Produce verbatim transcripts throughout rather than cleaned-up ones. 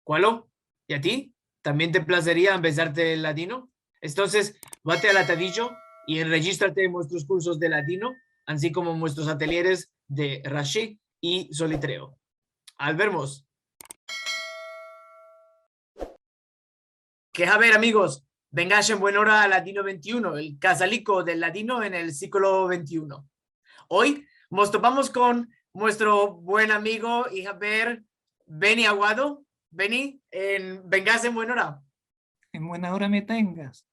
Kualo? I a ti? Tambien te plazeria ambezarte el ladino? Entonses, vate al atadijo i enrejistrate en muestros kursos de ladino, ansi komo en muestros atelieres de Rashi i Solitreo. Al vermos. Ke haber, amigos, vengash en buena ora a Ladino vente i uno, el kazaliko del ladino en el siglo vente i uno. Oy mos topamos kon muestro buen amigo i haber Beni Aguado. Beni, en, vengash en buena ora. En buena ora me tengas.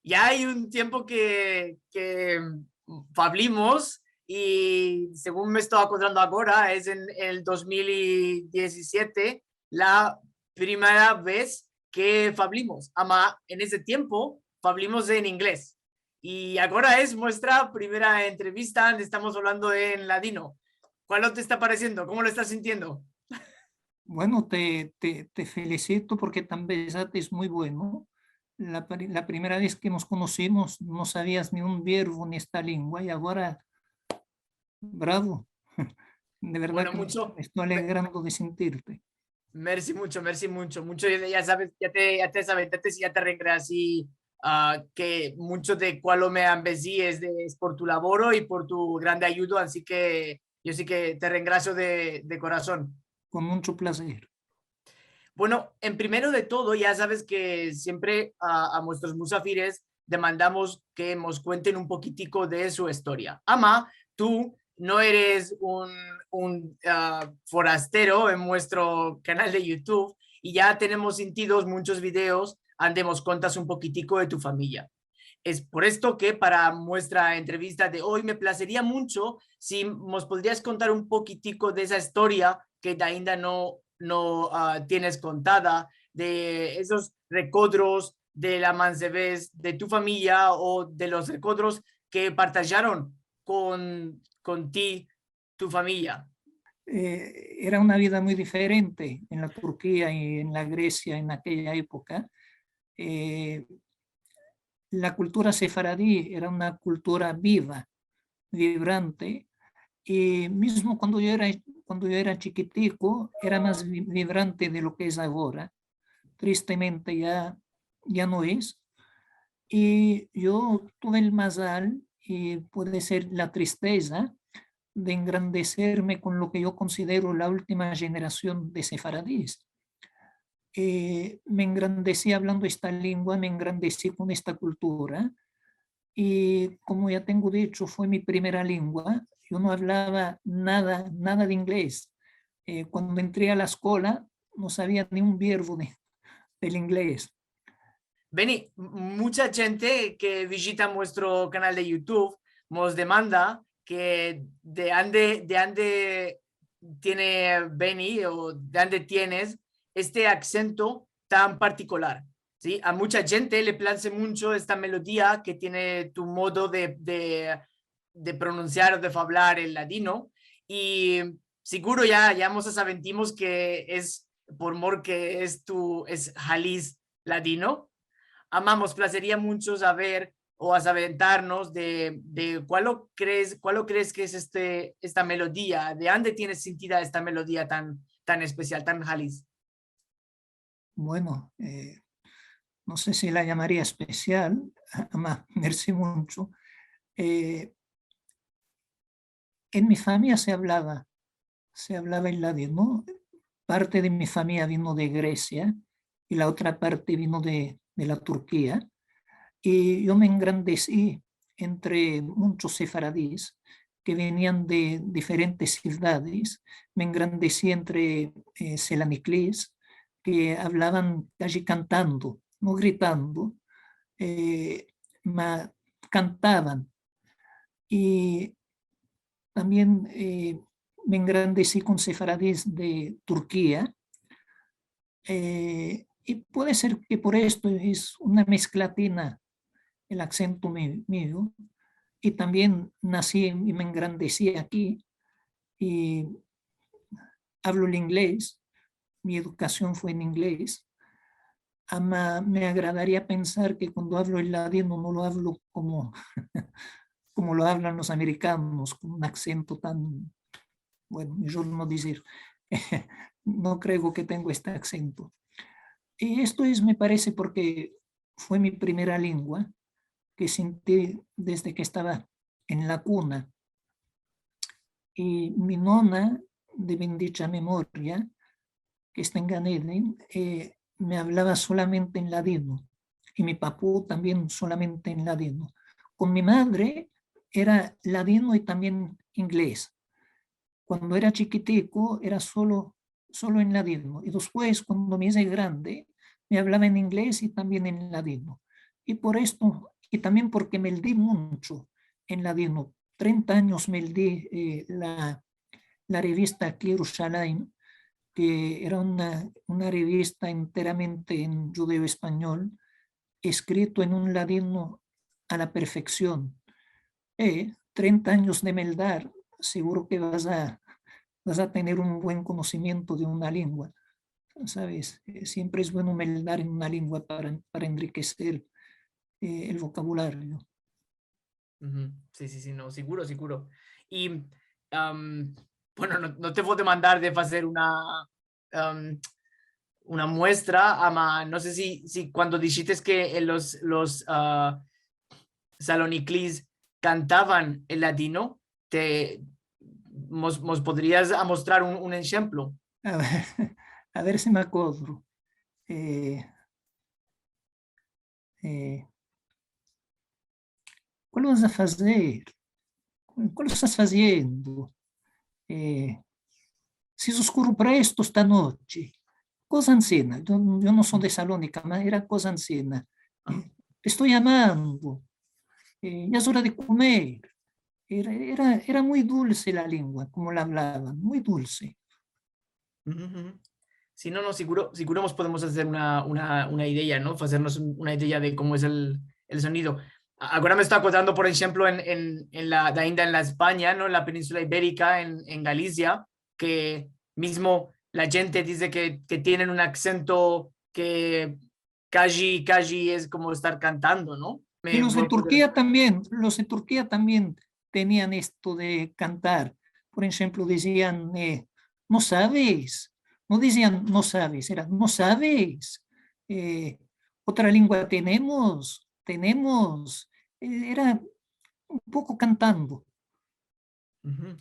Ya ay un tiempo ke, ke favlimos i, segun me esto akodrando agora, es en el dos mil i diezisiete la primera vez ke favlimos. Ama en ese tiempo favlimos en inglez. I agora es muestra primera entrevista ande estamos avlando en ladino. Kualo te esta paresiendo? Komo lo estas sintiendo? Bueno, te, te, te felisito porke te ambezates muy bueno. La pri-, la primera vez ke mos konosimos no savias ni un verbo ni esta lengua i agora, bravo. De verdad ke me esto alegrando de sintirte. Mersi muncho, mersi muncho, muncho. Ya, ya saves, ya te, ya te saves, ya te, ya te rengrasi, a, ke muncho de kualo me ambezi es de, es por tu lavoro i por tu grande ayudo, ansi ke yo si ke te rengrasio de, de korason. Kon muncho plazer. Bueno, en primero de todo, ya saves ke siempre a, a muestros musafires demandamos ke mos kuenten un pokitiko de su istoria. Ama, tu no eres un, un, a, forastero en muestro kanal de YouTube i ya tenemos sintidos munchos videos ande mos kontas un pokitiko de tu famiya. Es por esto ke para muestra entrevista de oy me plazeria muncho si mos podrias kontar un pokitiko de esa istoria ke ainda no, no, a, tienes kontada, de esos rekodros de la manzevez de tu famiya o de los rekodros ke partajaron kon, kon ti tu famiya. Eh, era una vida muy diferente en la Turkia i en la Gresia en akeya epoka. Eh, la kultura sefaradi era una kultura biva, vibrante, i mizmo kuando yo era, kuando yo era chikitiko, era mas vi-, vibrante de lo ke es agora. Tristemente ya, ya no es. I yo tuve el mazal, i puede ser la tristeza, de engrandeserme kon lo ke yo konsidero la ultima jenerasion de sefaradis. Eh, me engrandesi avlando esta lengua, me engrandesi kon esta kultura. I komo ya tengo dicho, fue mi primera lengua. Yo no avlava nada, nada de inglez. Eh, kuando entri a la eskola, no savia ni un verbo de, del inglez. Beni, m-, muncha djente ke vijita muestro kanal de YouTube mos demanda ke de ande, de ande tiene Beni o de ande tienes este aksento tan partikular, si? A muncha djente le plaze muncho esta melodia ke tiene tu modo de, de, de pronunsiar o de favlar el ladino, i siguro ya, ya mos asaventimos ke es por mor ke es tu, es haliz ladino. Ama mos plazeria muncho saver o asaventarmos de, de kualo krees, kualo krees ke es este, esta melodia, de ande tiene sintida esta melodia tan, tan espesial, tan haliz. Bueno, eh, no se si la yamaria espesial, ama, mersi muncho. Eh, en mi famiya se avlava, se avlava el ladino. Parte de mi famiya vino de Gresia i la otra parte vino de, de la Turkia. I yo me engrandesi entre munchos sefaradis ke venian de diferentes sivdades. Me engrandesi entre, eh, selaniklis ke avlavan kaji kantando, no gritando, eh, ma kantavan. I tambien, eh, me engrandesi kon sefaradis de Turkia. Eh, i puede ser ke por esto es una mesklatina el aksento mi-, mio. I tambien nasi i me engrandesi aki. I avlo el inglez. Mi edukasion fue en inglez. Ama me agradaria pensar ke kuando avlo el ladino no lo avlo komo, komo lo avlan los amerikanos, kon un aksento tan, bueno, mijor no dizir. no kreo ke tengo este aksento. I esto es, me parese, porke fue mi primera lengua ke sinti desde ke estava en la kuna. I mi nona, de bendicha memoria, ke esta en Gan Eden, eh, me avlava solamente en ladino, i mi papu tambien solamente en ladino. Kon mi madre era ladino i tambien inglez. Kuando era chikitiko, era solo, solo en ladino. I despues, kuando me ize grande, me avlava en inglez i tambien en ladino. I por esto, i tambien porke meldi muncho en ladino. Trenta anyos meldi, eh, la, la revista Aki Yerushalayim, ke era una, una revista enteramente en djudeo-espanyol, eskrito en un ladino a la perfeksion. Eh, trenta anyos de meldar, seguro ke vas a, vas a tener un buen konosimiento de una lengua, saves? Eh, siempre es bueno meldar en una lengua para, para enrikeser, eh, el vokabulario. Uhu. Si, si, si, no, siguro, siguro. I, am, bueno, no, no te vo a demandar de fazer una, am, una muestra, ama, no se si, si kuando dishites ke, eh, los, los, ah, saloniklis kantavan el ladino, te, mos, mos podrias amostrar un, un enshemplo. A ver, a ver si me akodro. Eh, eh, Kual vas a fazer? Kual estas faziendo? Eh, si es oskuro presto esta noche. Koza ansina. Yo, yo no so de Salonika, ma era koza ansina. Eh, te esto yamando. Eh, ya es ora de komer. Era, era, era muy dulse la lengua, komo la avlavan, muy dulse. Uhu, uhu. Si, no, no, siguro, siguro mos podemos azer una, una, una ideya, no? Fazermos un, una ideya de komo es el, el sonido. A-, agora me esto akodando, por enshemplo, en, en, en la, de ainda en la Espanya, no? En la peninsula iberika, en, en Galicia, ke mizmo la djente dize ke, ke tienen un aksento ke kaji, kaji es komo estar kantando, no? Me, me akodro. I los de Turkia tambien, los de Turkia tambien tenian esto de kantar. Por enshemplo, dizian, eh, "No saves?". No dizian "no saves", era "no saves?". Eh, "otra lengua tenemos, tenemos". Eh, era un poko kantando. Uhu.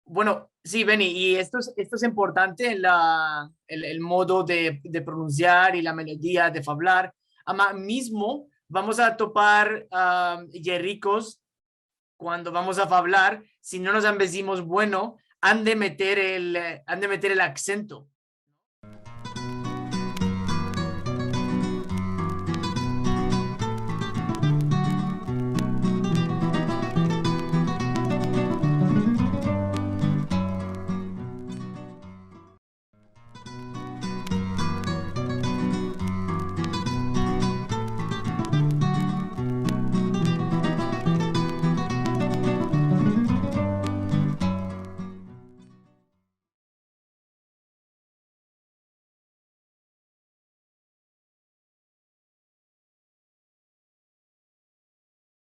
Bueno, si, Beni, i esto es, esto es importante, la, el, el modo de, de pronunsiar i la melodia de favlar. Ama mizmo vamos a topar, ah, yerikos kuando vamos a favlar, si no mos ambezimos bueno, han de meter el, eh, han de meter el aksento.